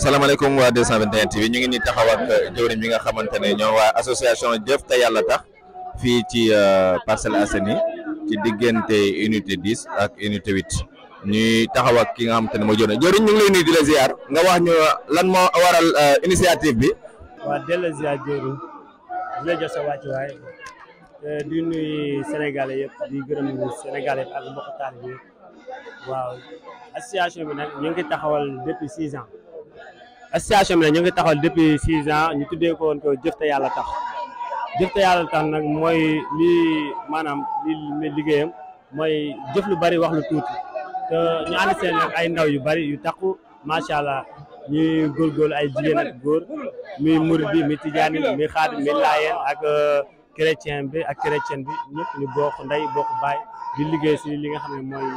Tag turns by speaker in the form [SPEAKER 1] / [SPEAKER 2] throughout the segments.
[SPEAKER 1] salaamaaleykum waa 221 TV ñu ngi ni taxaw ak jëwriñ bi nga xamante ne ñoo waa association Jëf te Yàlla Tax fii ci Parcelles Assainies ci diggante unité 10 ak unité 8 ñuy taxaw ak ki nga xamante ne mooy jëwriñ ñu ngi lay nuyu di la ziar nga wax ñu lan moo waral initiative bi.
[SPEAKER 2] waa della ziar jëwriñ di la jox sa wàccuwaay di nuyu Sénégalais yëpp di gërëm Sénégalais yëpp ak mbokk taalibe bi waaw association bi nag ñu ngi taxawal depuis 6 ans. association bi nag ñu ngi taxawal depuis 6 ans ñu tuddee ko woon ko Jëf te Yàlla Tax Jëf te Yàlla Tax nag mooy lii maanaam li liggéeyam mooy jëf lu bari wax lu tuuti te ñu ànd seen nag ay ndaw yu bari yu takku macha allah ñuy góorgóorlu ay jigéen ak góor muy murid bi muy tijaan bi muy xaadir muy laayeen ak chrétien bi ak chrétienne bi ñëpp ñu bokk ndey bokk baay di liggéey si li nga xam ne mooy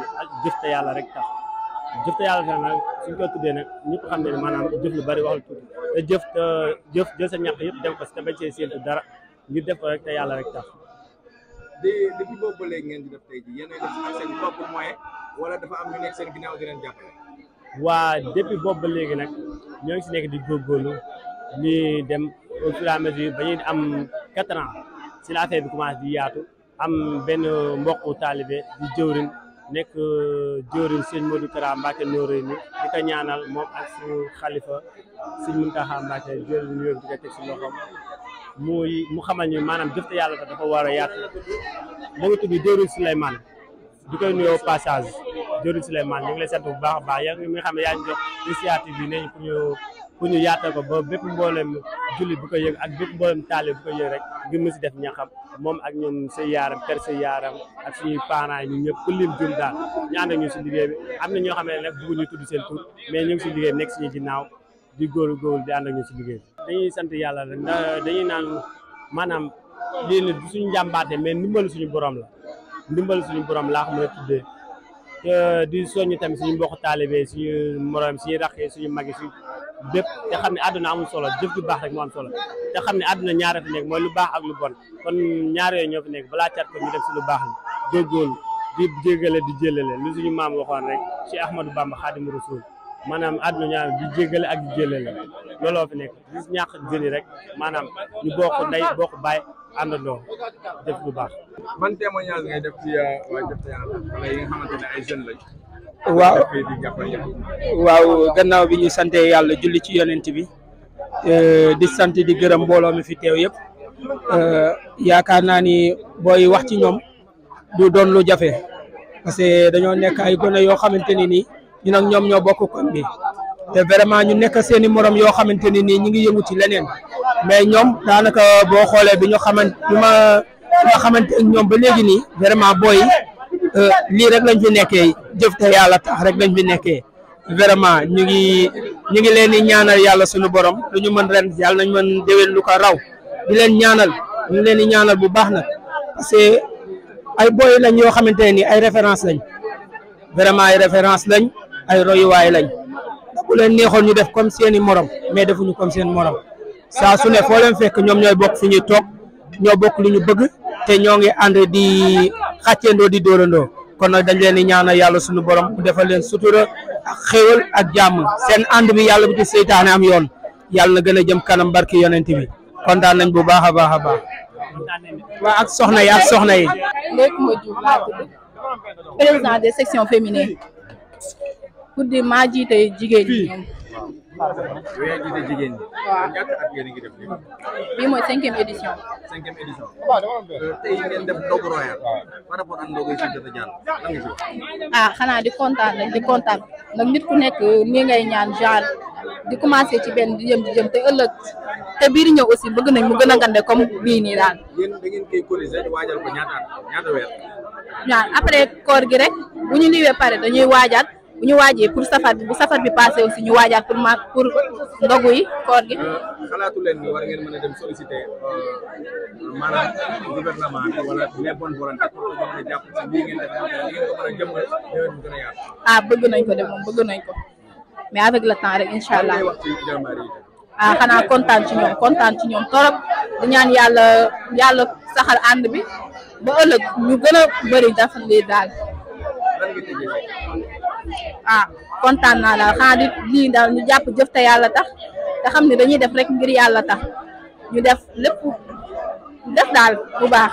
[SPEAKER 2] jëf te yàlla rek tax. jëf te yàlla tax nag suñ ko tuddee nag ñëpp xam ne maanaam jëf lu bari wax lu tuuti te jëf jël sa ñax yëpp dem ko si te bañ see séentu dara ngir def ko rek te yàlla rek tax.
[SPEAKER 1] depuis boobu ba léegi ngeen di def tey jii yéen a def seen propre moyen wala dafa am ñu nekk seen ginnaaw di leen jàppale.
[SPEAKER 2] waa depuis boobu ba léegi nag ñoo ngi si nekk di góorgóorlu ñuy dem au fur et à mesure ba ñuy am 4 ans si la affaire bi commencé di yaatu am benn mbokku taalibe di jëwriñ nekk jëwriñ sëñ Modou Kara Mbacke Noreyni di ko ñaanal moom ak suñu xalifa sëñ Mountakha Mbacke jël nuyoo di ko teg si loxoom mu xamal ñu maanaam jëf te yàlla dafa war a yaatu mu ngi tudd jëwriñ Souleymane di koy nuyoo passage jëwriñ Souleymane ñu ngi lay sant bu baax a baax yaa ngi xam ne yaa ngi jox initiative bi ne pour ñu yaatal ko ba bépp mboolem jullit bu ko yëg ak bépp mboolem taale bu ko yëg rek ngir mu si def ñaxam moom ak ñoom say yaaram kër say yaaram ak suñuy parents yi ñun ñëpp ku lim jum daal ñu ànd ak ñu si liggéey bi am na ñoo xam ne nag bëgguñu tudd seen tur mais ñu ngi si liggéey bi nekk suñu ginnaaw di góorgóorlu di ànd ak ñu si liggéey bi dañuy sant yàlla rek ndax dañuy naan maanaam lii ne du suñu njàmbaate mais ndimbalu suñu borom la ndimbalu suñu borom laa xam ne tuddee te di soññu tamit suñu mbokk taalibe suñu morom suñu raxee suñu magi suñu bépp te xam ne àdduna amul solo jëf ju baax rek moo am solo te xam ne àdduna ñaar fi nekk mooy lu baax ak lu bon kon ñaar yooyu ñoo fi nekk balaa cat ko ñu def si lu baax la góorgóorlu di jégale di jëlale lu suñu maam waxoon rek ci Ahmadou Bamba Xaadimu Rasuul maanaam àdduna ñaar di jégale ak di jëlale looloo fi nekk gis ñàkk jëli rek maanaam ñu bokk ndey bokk baay àndandoo def lu baax.
[SPEAKER 1] ban témoignage ngay def ci waa Jëf te Yàlla Tax wala yi nga xamante ne ay jeunes lañ.
[SPEAKER 3] waaw gannaaw bi ñu sante yàlla julli ci yonent bi di sant di gërëm mbooloo mi fi teew yëpp yaakaar naa ni booy wax ci ñoom du doon lu jafe parce que dañoo nekk ay gone yoo xamante ni nii ñun ak ñoom ñoo bokk koñ bi te vraiment ñu nekk seeni morom yoo xamante ni nii ñu ngi yëngu ci leneen mais ñoom daanaka boo xoolee bi ma xamante ak ñoom ba léegi nii vraiment booy lii rek lañ fi nekkee jëf te yàlla tax rek lañ fi nekkee vraiment ñu ngi leen di ñaanal yàlla suñu borom lu ñu mën ren yàlla nañ mën déwén lu ko raw di leen ñaanal ñu ngi leen di ñaanal bu baax nag parce que ay booy lañ yoo xamante ne ni ay référence lañ vraiment ay référence lañ ay royuwaay lañ bu leen neexoon ñu def comme seeni morom mais defuñu comme seen morom saa su ne foo leen fekk ñoom ñooy bokk fi ñuy toog ñoo bokk li ñu bëgg te ñoo ngi ànd di xàcceendoo di dóorandoo kon nag dañ leen di ñaanal yàlla suñu borom mu defal leen sutura ak xéwal ak jàmm seen ànd bi yàlla bu ci seytaane am yoon yàlla na gën a jëm kanam barki yonent bi kontaan nañ bu baax a baax a baax. waa ak soxna yi
[SPEAKER 4] léegi ma Diouf laa tudd président des sections féminines pour di maa jiite jigéen ñi ñoom. waaw bii mooy 5e édition.
[SPEAKER 1] 5e édition. tey ngeen def ndogu royal par rapport ak ndogu yi fi jot a jàll lan nga ci wax.
[SPEAKER 4] xanaa di kontaan rek di kontaan nag nit ku nekk nii ngay ñaan genre di commencé ci benn di jëm te ëllëg te biir ñëw aussi bëgg nañ mu gën a ngande comme bii nii daal.
[SPEAKER 1] yéen da ngeen koy cotiser waajal ko ñaata weer.
[SPEAKER 4] waaw après koor gi rek bu ñu liwee pare dañuy waajaat. bu ñu waajee pour safar bi bu safar bi passé aussi ñu waajaat pour ndogu yi koor gi.
[SPEAKER 1] xalaatu leen ni war ngeen mën a dem solliciter maanaam gouvernement bi wala les bonnes volontés pour que mën a jàpp ci lii ngeen def ngeen ko mën a jëmmal déwén mu gën a yaatu.
[SPEAKER 4] bëgg nañ ko de moom bëgg nañ ko mais avec le temps rek incha allah. xanaa kontaan ci ñoom torop di ñaan yàlla saxal ànd bi ba ëllëg ñu gën a bëri daf lii daal.
[SPEAKER 1] lan
[SPEAKER 4] ah kontaan naa daal xanaa di lii daal ñu jàpp jëf te yàlla tax te xam ne dañuy def rek ngir yàlla tax ñu def lépp def daal bu baax.